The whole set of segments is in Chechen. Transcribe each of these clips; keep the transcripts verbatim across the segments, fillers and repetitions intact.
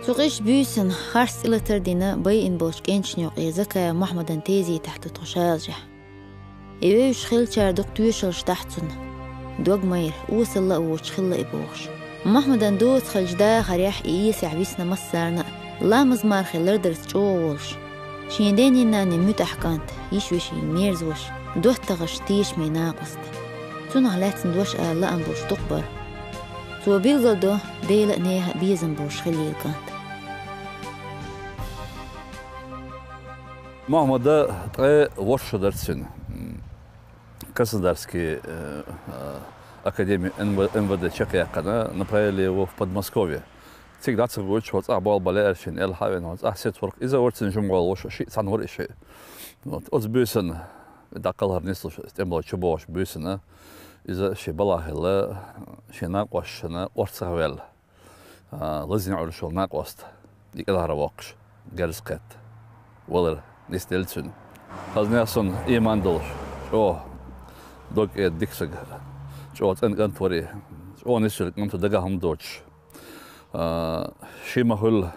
Цу къиза буьйсанна харц тӀелатар дина байина болчу кӀенташна юкъе Закаев Мохьмадан тезетахь ду тхо шалажехь. И вевзаш хиллачара дукха тоьшаллаш дахьа цунна. Дог майра, осалла а воцуш хилла и бохуш. Мохьмадан доцахалчу дахарехь и эсехь висна массарна а, ламаз-мархи лардарца чӀогӀа волуш. Шен денний-нанний муьтӀахь кӀант, йиш-вешин мерзош, доттагӀашна тешаме накъост. Цунах лаьцна дош ала лаам болуш дукха бара. Цо билгалдо, Дела а, нехан а безам болуш хилийла кӀант. Мохьмада ткъе ворхӀ шо дара цуьнан. Краснодарский, э, э, академию Н В, М В Д чекхъяьккхина, направили его в Подмосковье. Цига дӀа ца гучу, хӀо цӀахь болх бан лаьара шена, аьлла хьа а веана, хӀо цӀахь сецна вара-кх. Иза вара цуьнан жимма гӀолла, шиъ цхьаьна вара и шиъ. Вот. Оцу буьйсанна, дӀакхалхар нислуш, тӀемалой чубогӀуш буьйсанна, иза шен балхахь хилла, шен накъосташна орцах а ваьлла. А, лазийна Ӏуьллуш йолу накъост, и кӀелхьара воккхуш, герз кхетта валар нисделла цуьнан. Хаза нехан, иман долуш, чӀогӀа дог-эца дика саг, чӀогӀа цӀена кӀант вара и, чӀогӀа нисвелла кӀант вара, дагахь хӀума доцуш. А, ши ма-хуьллу,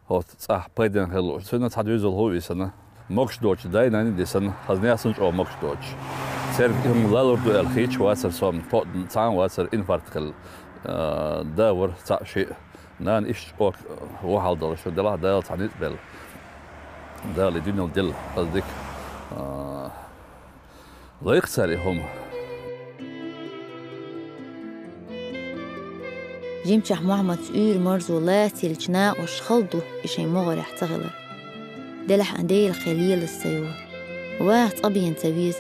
хӀоцу цӀахь пайденна хир лууш. Цуьнан цхьа доьзал хӀу а висина, могуш доцуш дай-нанна а дисина, хаза нехан чӀогӀа могуш доцуш. Церан и хӀума лалур ду аьлла хеташ вацара со, то-, цхьа а вацара, инфаркт хилла. А, да вара цхьаъ-шиъ. Нана иштта чӀогӀа вон хьал долуш ду, делахь Дала цхьа ницкъ белла. Дала и дуьненал делла хаза дика. А, лайкха цара и хӀума. Жимчохь Мохьмадца уьйр-марзо лаца йиллачу накъосташа хала ду и шайн могӀарехь ца хилар. Делахь а Делан кхел лелаза ца йора. Ваха цкъа бен ца веза,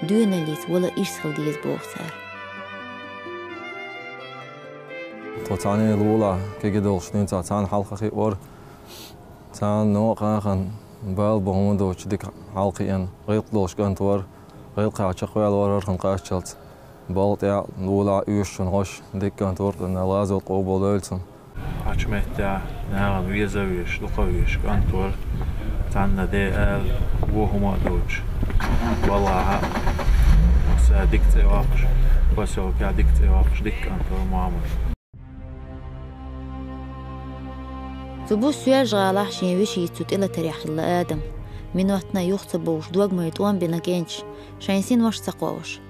доьналлица вала ирс хила деза боху цара. Тхо цхьаьна лулахь кегий долуш динца цхьаьна хьалха хиъора. Цхьаьна новкъа хахана бала бу хӀума доцуш дика хьалакхиъна, гӀиллакх долуш кӀант вара, гӀиллакхехь чекхваьлла вара хӀара хан къасталц. Балха тӀехь лулахь оьшучунна хӀорш дика кӀант вара, Дала гӀазот къобалдойла цуьнан. Кхечу меттехь нахана веза а везаш, дукха а везаш кӀант вара, цхьанна де ала вон хӀума а доцуш. Балхахь а, аса дика цӀе воккхуш, посёлкехь дика цӀе воккхуш, дика кӀант вара Мохьмад. Цу буса Соьлжа-ГӀалахь шен вешица цу тӀелатарехь хилла адам. Минотна юха ца бовлуш, дог майра тӀом бина кӀенташа, шайн син ваша ца кхоош.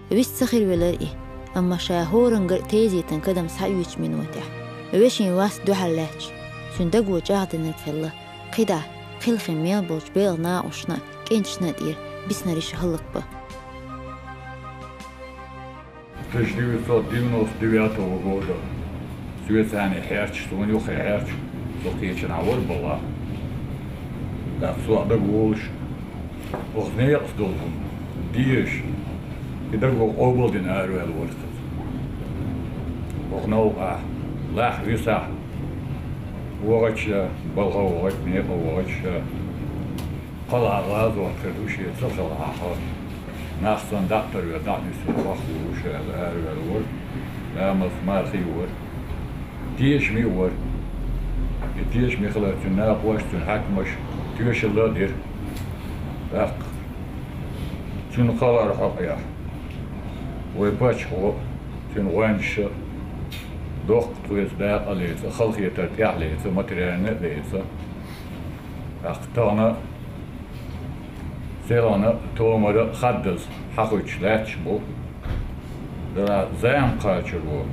Вист ца хир велара и, амма ша хӀоранна гар а тезетан кадам схьаоьцучу минотехь, вешин вас дуьхьал лаьтташ, цуьнан даго чӀагӀдинарг хилла, кхидӀа, кхелхина мел болчу белхан накъосташна а, кӀенташна а тӀера биснарш хӀаллакбан. Тысяча девятьсот девяносто девятого года соьца цхьаьна хьерчаш, суна юххе хьерчаш, со кхечанхьа вара балхахь. ТӀаккха со а дагаволуш, оха некъаца долу хӀума дезаш, и даго къобалдина араваьлла вара иза. Оха новкъахь, лахь висахь, вахача, балха вахача, некъа вахача, кхалхьа гӀазот хир ду шен ца хилахь а. Нах санна дӀа а тарло, дӀа а нисвелла вахволуш аьлла, араваьлла вара. Ламаз-мархи вара. Тешаме а вара. И тешаме хилар цуьнан накъосташа, цуьнан хьаькамаша тоьшалла а дира. ТӀаккха цуьнан кхалхар хьокъехь вайн паччахьо, цуьнан гӀоьнчаша доккха тхоьца дакъа а леца, халахетар тӀехь а леца, материально а леца. ТӀаккха тахана селхана а, томара а хаддаза хьахуьттуш лаьтташ бу. Дара зама кхачаро,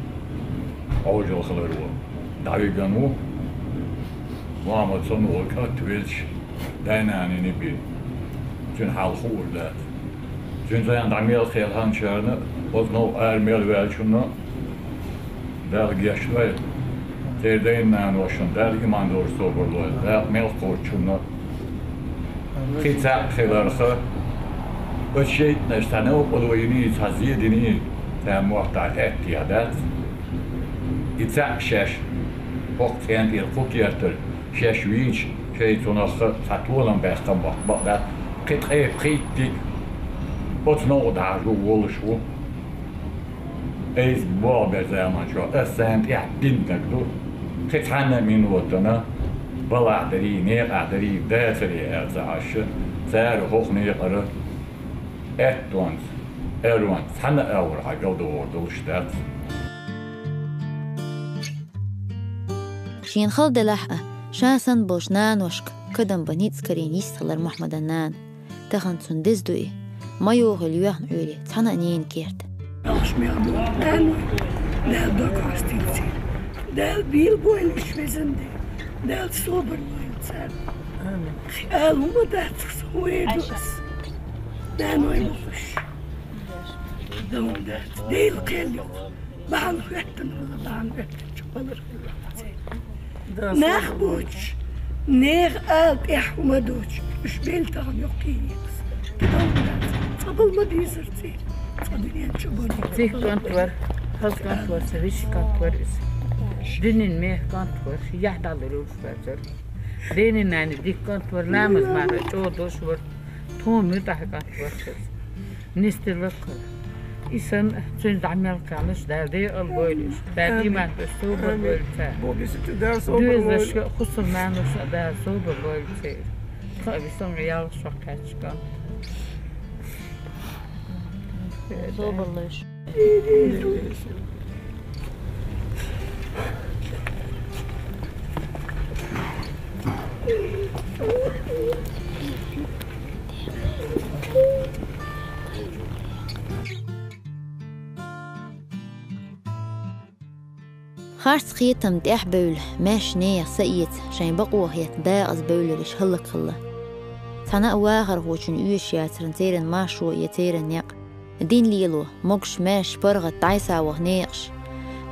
Ӏожалла хиларо дӀавигна ву. Мохьмад санна волу кӀант велча, дай-нанний бен, цуьнан хьал хуур дац. Цуьнан зама дӀа мел кхелхинчарна, оцу новкъа ара мел ваьллачунна Дала гечдойла. Церан дайн-наношна Дала иман долуш собар лойла. Дакъа мел кхоччунна кхин цхьаъ хиларх, оцу шайтӀанаша цхьа новкъарло йиний, цхьа зе диний, царна моттахь хӀетте а дац. И цхьаъ шаьш хӀокху цӀен тӀера кху кертара шаьш вийча, шайн цунах цхьа толам баьккхина мотт бакъ дац. Кхин ткъе пхийттиг оцу новкъа дӀахьажо волуш ву. Айса болх бер заманчохь ас царна тӀехь диннарг ду. Кхин цхьанна а минотана балахь дарий, некъахь дарий, дацарий аьлла ца Ӏаш, цара хӀокху некъара аьттонца, аьрру цхьанна а агӀор хьан галдохур долуш дац. Шена хала делахь а, Ша санна болчу наношка кадам бан ницкъ карийна йист хилар Мухьамадан нана. Тахана цунна деза ду и, ма йохийла йоьхна Ӏуьйре цхьана а ненан керта. Ахьаш мел ду, Дала, Дала дог хьастийла церан. Дала бийла бойла уьш везан де. Дала собар лойла царна. Амин. Ала хӀума дац, со хӀун эр ду ас? Даной бу уьш. Дан дац. Дела кхел ю. Бахьана хӀоьттина хилла, бахьана хӀоьттинчу балар хилла. Нах боцуш, нехан ала тӀехь хӀума доцуш, уьш белла тахана йоккхий еза. Цкъа балла ма дийзар церан, цкъа дуьнен чу бо. Дика кӀант вара, хаза кӀант вара, сан вешин кӀант вара иза. Дуьненан меха кӀант вара, яхь дӀалур йолуш вацара. Дена-нана дика кӀант вара, ламаз-марха чӀогӀа долуш вара, тхуна муьтӀахь кӀант вара иза. Нисделла кхара. И санна, цуьнан дӀа мел кхаьнаш, Дала декъала бойла уьш. Дала иман тӀе собар бойла царна. Бо бисита Дала собар бойла. Доьзалшка, хӀусамнаношна Дала собар бойла церан. Тхан а висан ялх шо кхаьчча кӀант. Собар лойш. Харц кхетам тӀехь а бевлла, маьрша нехан са эца, шайн бакъо хетта дакъаза бевлларш хӀаллакьхилла. Цхьана а вахархочун оьшуш яцарна церан маршо я церан некъ. Дин лело, могуш-маьрша паргӀат дӀасаваха некъаш.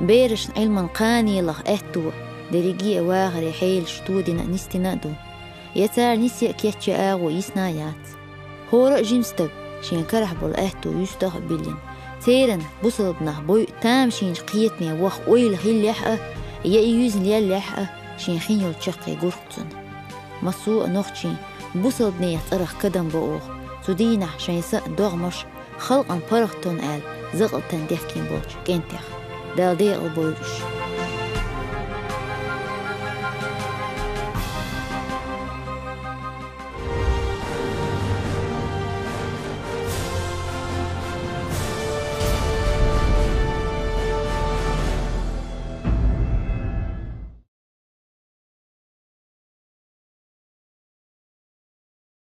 Берашна Ӏилман кханенах аьтто, дерриге а вахаре хьелаш тодина а, нисдина а ду. Я цара нисе а кечъян агӀо йисна а яц. ХӀора а жима стаг шен карахь болу аьтто юьстах а биллина, церан бусалба нах бойу тамашийначу кхетаме ваха ойла хиллехь а, я и юьзна леллехь а, шен хин йолу чаккхе гурху цунна. Массо а нохчийн, бусалба нехан цӀарах кадам бо оха, цу дийнахь шайн са а, догӀмаш а, халкъан паргӀат тонна аьлла, закъалтан дехкина болчу кӀентех. Дала декъала бойла уьш.